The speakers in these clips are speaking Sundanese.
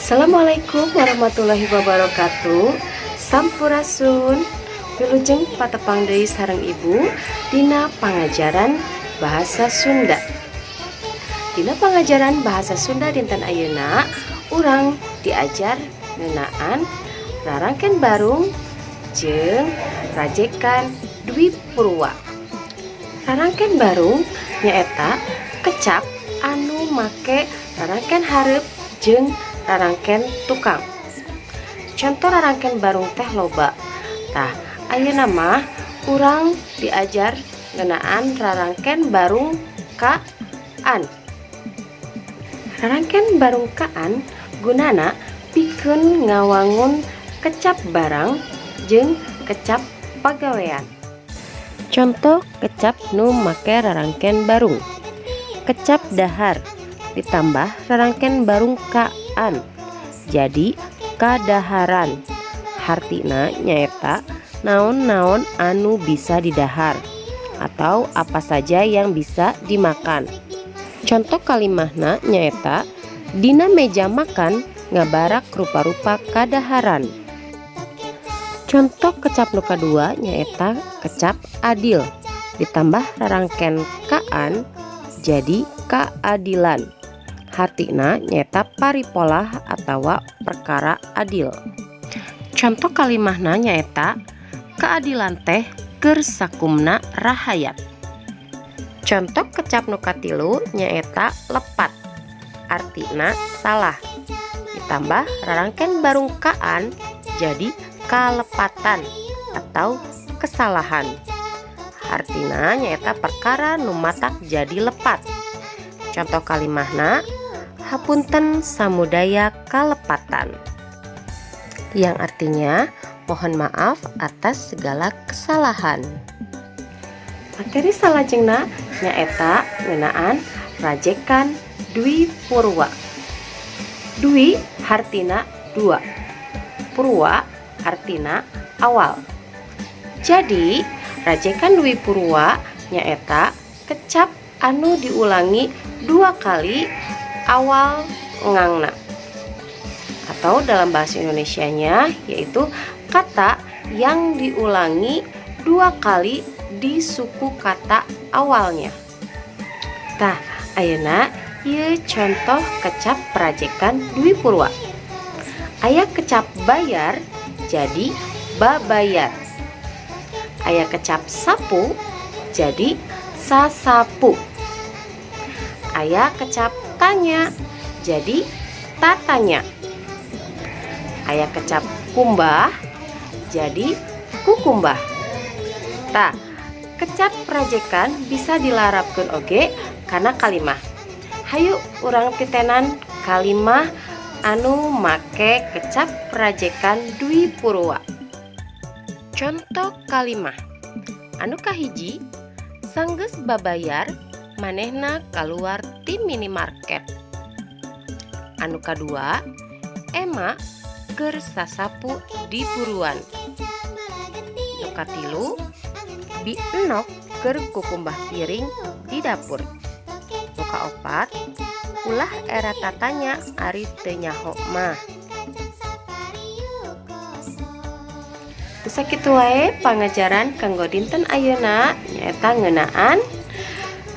Assalamualaikum warahmatullahi wabarakatuh. Sampurasun. Wilujeng patepang deui sareng Ibu dina pangajaran bahasa Sunda. Dina pangajaran bahasa Sunda dinten ayeuna, urang diajar ngeunaan rarangken barung jeung rajekan Dwi Purwa. Rarangken barung nyaeta kecap anu make rarangken hareup jeung rarangken tukang. Conto rarangken barung teh loba. Tah, ayeuna mah urang diajar ngeunaan rarangken barung ka-an. Rarangken barung ka-an gunana pikeun ngawangun kecap barang jeung kecap pagawean. Conto kecap nu make rarangken barung. Kecap dahar ditambah rarangken barung ka-an jadi kadaharan. Hartina nyaeta naon-naon anu bisa didahar atau apa saja yang bisa dimakan. Conto kalimahna nyaeta dina meja makan ngabarak rupa-rupa kadaharan. Conto kecap nu kadua nyaeta kecap adil ditambah rarangken ka-an jadi kaadilan. Hartina nyaeta paripolah atawa perkara adil. Conto kalimahna nyaeta keadilan teh keur sakumna rahayat. Conto kecap nu katilu nyaeta lepat, artina salah, ditambah rarangken barung ka-an jadi kalepatan atau kesalahan. Hartina nyaeta perkara nu matak jadi lepat. Conto kalimahna hapunten samudaya kalepatan, yang artinya mohon maaf atas segala kesalahan. Materi salajengna nyaeta ngeunaan rajekan Dwi Purwa. Dwi hartina dua, Purwa hartina awal. Jadi rajekan Dwi Purwa nyaeta kecap anu diulangi dua kali awal ngangna, atau dalam bahasa Indonesianya yaitu kata yang diulangi dua kali di suku kata awalnya. Tah, ayeuna ieu contoh kecap rajekan Dwi Purwa. Aya kecap bayar jadi babayar. Aya kecap sapu jadi sasapu. Aya kecap tanya jadi tatanya. Aya kecap kumbah jadi kukumbah. Tah, kecap rajekan bisa dilarapkeun oge kana kalimah. Hayu urang titenan kalimah anu make kecap rajekan Dwi Purwa. Contoh kalimah anu kahiji, sanggeus babayar manehna kaluar ti minimarket. Anu kadua, Ema keur sasapu di buruan. Nu katilu, Bi Enok keur kukumbah piring di dapur. Nu kaopat, ulah era tatanya ari teu nyaho mah. Sakitu wae pangajaran kanggo dinten ayeuna, nyaeta ngeunaan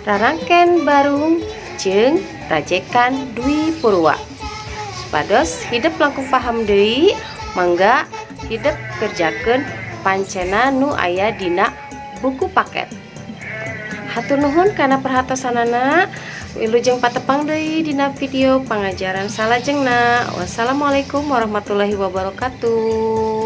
rarangken barung jeung rajekan Dwi Purwa. Supados hidep langkung paham deui, mangga hidep kerjakeun pancena nu aya dina buku paket. Hatur nuhun kana perhatosanana. Wilujeng patepang deui dina video pangajaran salajengna. Wassalamualaikum warahmatullahi wabarakatuh.